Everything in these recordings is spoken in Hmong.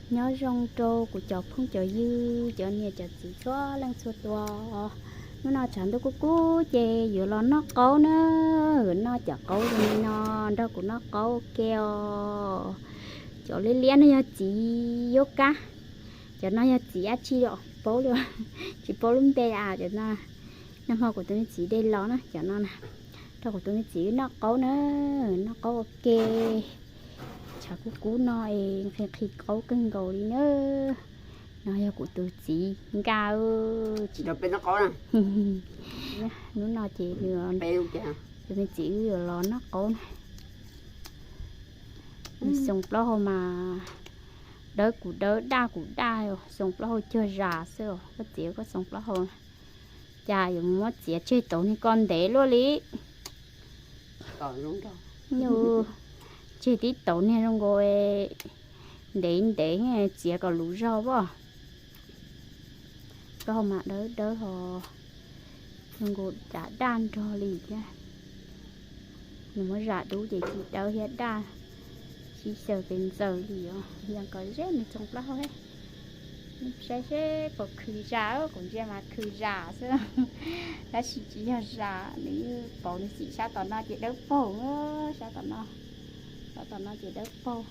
Nyob zoo rau kuv cov phooj cov ywg, cov niam cov txiv txhua leej txhua tus. Hnub no tshav ntuj kub kub ces yuav los noj qaub na. Noj cov qaub zoo li no, nrog kuv noj qaub ua ke os. Cov liab liab no yog txiv yuav kab, cov no yog txiv dab tsi los paub li, tsis paub lub npe a. Cov no, nag hmo kuv tus me txiv de los na, cov no na. Nrog kuv tus me txiv wb noj qaub na, noj qaub ua ke. Tshav kub kub no es nqhis nqhis qaub kawg nkaus li na. No yog kuv tus txiv Nkaj. Hnub no ces nws, tus me txiv wb yuav los noj qaub na. Nws xoo plaub hau mas dawb kuv dawb daj kuv daj, xoo plaub hau cuag zas xwb os. Koj txiv koj xoo plaub hau, cas yuav muab txiav tseg tauv niag ko ntev luaj li. Tseg tib tauv niag zoo nkaus ntev ntev, txiav kom luv zog as. Plaub hau mas dawb dawb ho zoo nkaus dav daj nrog li thiab. Nws muab zam dub ces tsis dawb thiab daj, sib xyaw pes ntxaws li os. Yog kom zeb nws xoo plaub hau. Saib seb puas khwv zas, kuv ntsia mas khwv zas xwb. Tab sis tsis yog zas, nws pauv nws xim sab tom no ces dawb paug, sab tom no, sab tom no ces dawb paug.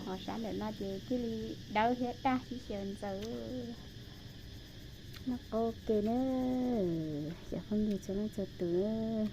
Ho sab ntawm no ces thiaj li dawb thiab daj sib xyaw ntxaws. Noj qaub ua ke na, cov phooj ywg txhua leej txhua tus.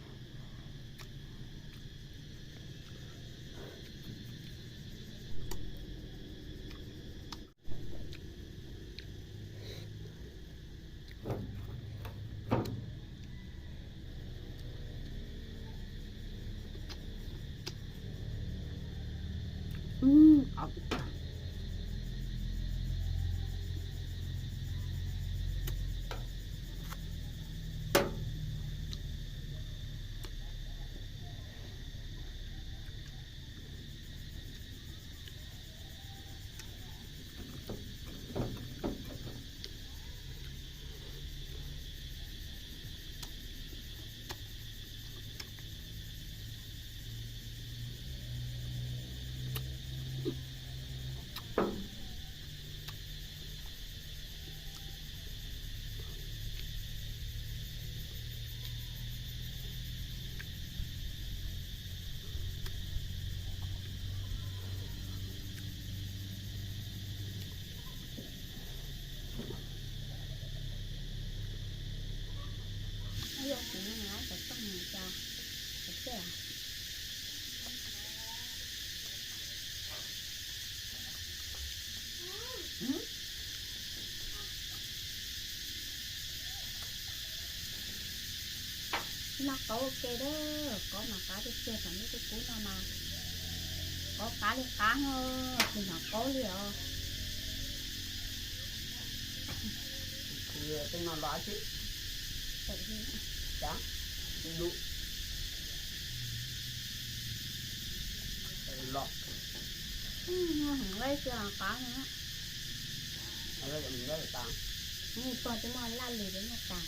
Noj qaub ua ke, qaub mas qab tiag tiag, tshav ntuj kub kub no mas qaub qab li qab, tsis hnov qaub li os. Nqaij xwb qab no. Pog twb muaj laj lis peb muaj tas.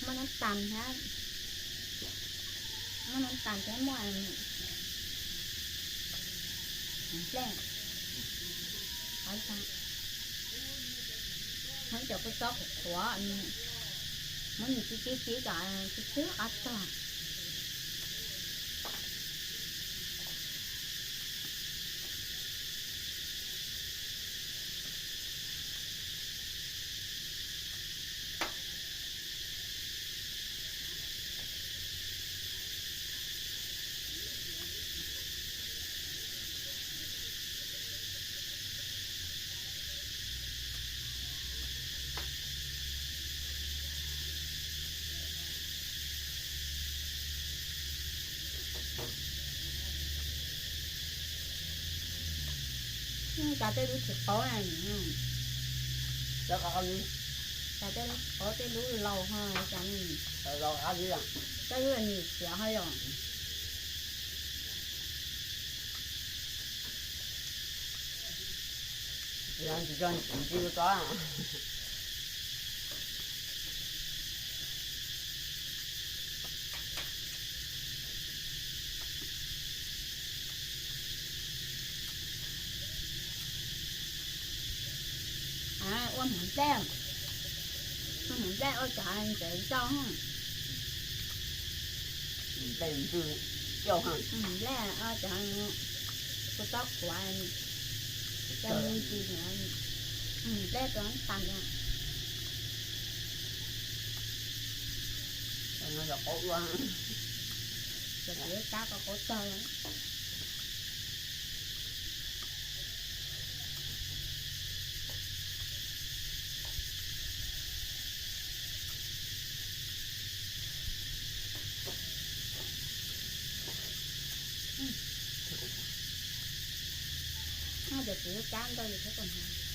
Muaj nab tas thiab, muaj nab tas thiab muaj nplej, muab cov kua txob qhuav qhuav, muab nws tib tib tib kom tib tib qab tog. Cas tej lub tsis qaub na, cas tej lub qaub tej lub laus ho cas, tej lub nim xiav ho yom. Tsis tso ntsis ntsis ko tso. Ua hmoov nplej, ua hmoov nplej ua cov ntsev rau. Nplej ua cov kua txob qhuav, cov me ntsis, nplej rau tas. Cov txiv kab ko qaub tag. Cov txiv kab ntau yus thiab kom hnov.